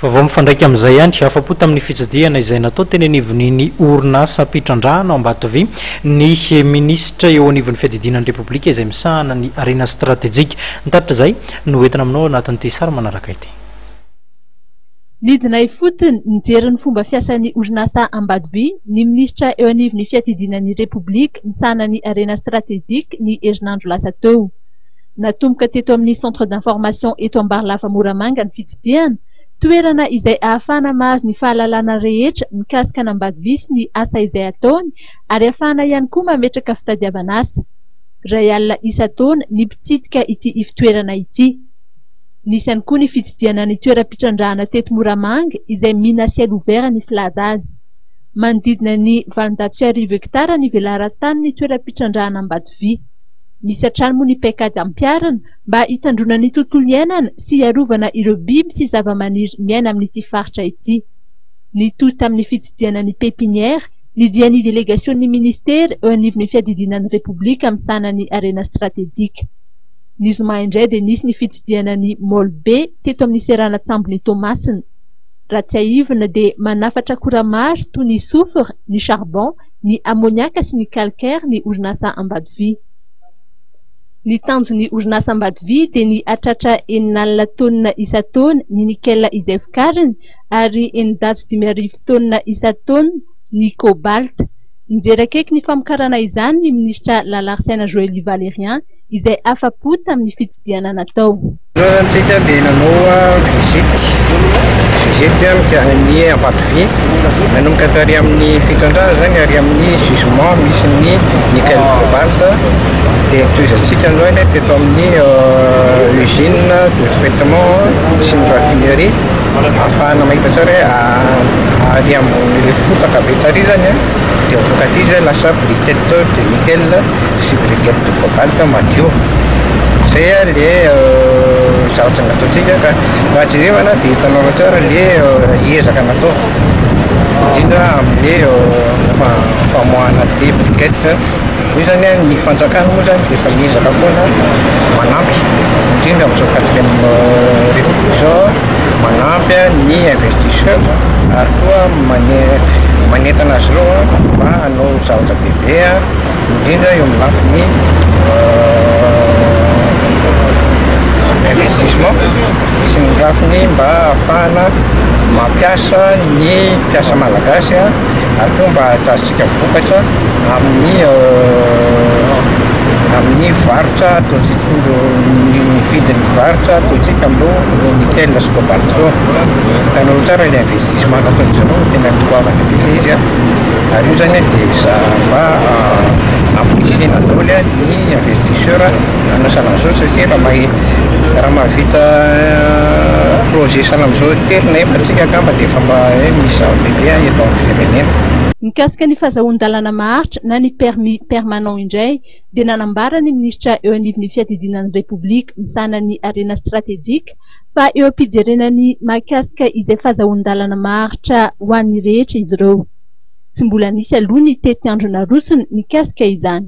Vaovao mifandraika amin'izay ihany, afa-po tamin'ny fitsidihana izay natao teny anivon'iny orinasam-pitrandrahana ao Ambatovy ny minisitra eo anivon'ny fiadidiana ny Repoblika izay misahana ny harena stratejika. Ny tatitra izay no entina aminao ao anatin'ity sary manaraka ity. Nidina ifotony nijery ny fomba fiasan'ny orinasa Ambatovy ny minisitra eo anivon'ny fiadidiana ny Repoblika misahana ny harena stratejika ny herinandro lasa teo. Natomboka teto amin'ny Centre d'information eto Ambarilava Moramanga ny fitsidihana, toerana izay ahafahana mahazo ny fahalalana rehetra mikasika an'Ambatovi sy ny asa izay ataony ary ahafahana ihany koa mametraka fitadiavana asa. Iray alina isan-taona ny mpitsidika ity ivotoerana ity. Nisy ihany koa ny fitsidihana ny toeram-pitrandrahana teto Moramanga izay mine à ciel ouvert ny filaza azy. Manodidina ny 1800 hektara ny velaran-tanin'ny toeram-pitrandrahana Ambatovy. Misy hatrany moa ny paikady ampiharina mba hitandroana ny tontolo iainana sy hiarovana ireo biby sy zavamaniry miaina amin'ity faritra ity. Nitohy tamin'ny fitsidihana ny pépinière ny dian'ny delegasion'ny minisitera eo anivon'ny fiadidiana ny Repoblika misahana ny harena stratejika. Ny zoma indray dia nisy ny fitsidihana ny Mall be teto amin'ny seranan-tsambon'i Toamasina. Raha tsiahivina dia manafatra akora maro toy ny soufre, ny charbon, ny ammoniaka sy ny calcaire ny orinasa Ambatovi. Ny tanjon'ny orinasa Ambatovi dia ny hatratra 60 taonina isan-taona ny nickel izay vokariny ary 5600 taonina isan-taona ny cobalt. Nijery akaiky ny famokarana izany ny minisitra Lalaharisaina Joely Valérien izay afa-po tamin'ny fitsidihana natao. Antsika dia nanao visite, visite ny Ambatovy, nanomboka tary amin'ny fitrandrahana zany ary amin'ny gisement misy ny nickel cobalt, dia notohizantsika androany teto amin'ny usine de traitement sy ny raffinerie ahafahana mahita tsara hoe ary ambony fotaka be tary zany dia mivoaka aty izy lasa briquette de nickel sy briquette de cobalt madio. Zay le zavatra nataontsika ka raha jerevana dia hitanareo tsara le ezaka natao indrindra amin'le famoahana le briquette. Io zany ny fanjakana moa zany dia efa miezaka foana manampy indrindra amin'izao quatrième république zao manampy ny investisseur ary koa manentana azy ireo mba hanao zavatra bebe indrindra eo amin'ny lafiny investissement sy ny lafiny mba ahafahana mampiasa ny mpiasa malagasy ary koa mba ahatratsika vokatra amin'ny amin'ny varotra ataontsika ny vidin'ny varotra ataontsika amin'ireo nickel sy cobalt ireo. Hitanareo tsara ilay investissement nataon'izy ireo tena goavana be ilay izy ary io zany dia mba ampirisihina daholo ny investisseur hanao sahala amin'izao satria raha mahay raha mahavita projet sahala amin'izao telo na efatra tsika angamba dia efa mba hoe misy zava-dehibe eto amin'ny firenena. Mikasika ny fahazahoan-dalana maharitra na ny permis permanent indray dia nanambara ny minisitra eo anivon'ny fiadidiana ny Repoblika misahana ny harena stratejika fa eo am-pijerena ny mahakasika izay fahazahoan-dalana maharitra ho an'ny rehetra izy ireo. Tsy mbola nisy aloha ny tetiandro narosony mikasika izany.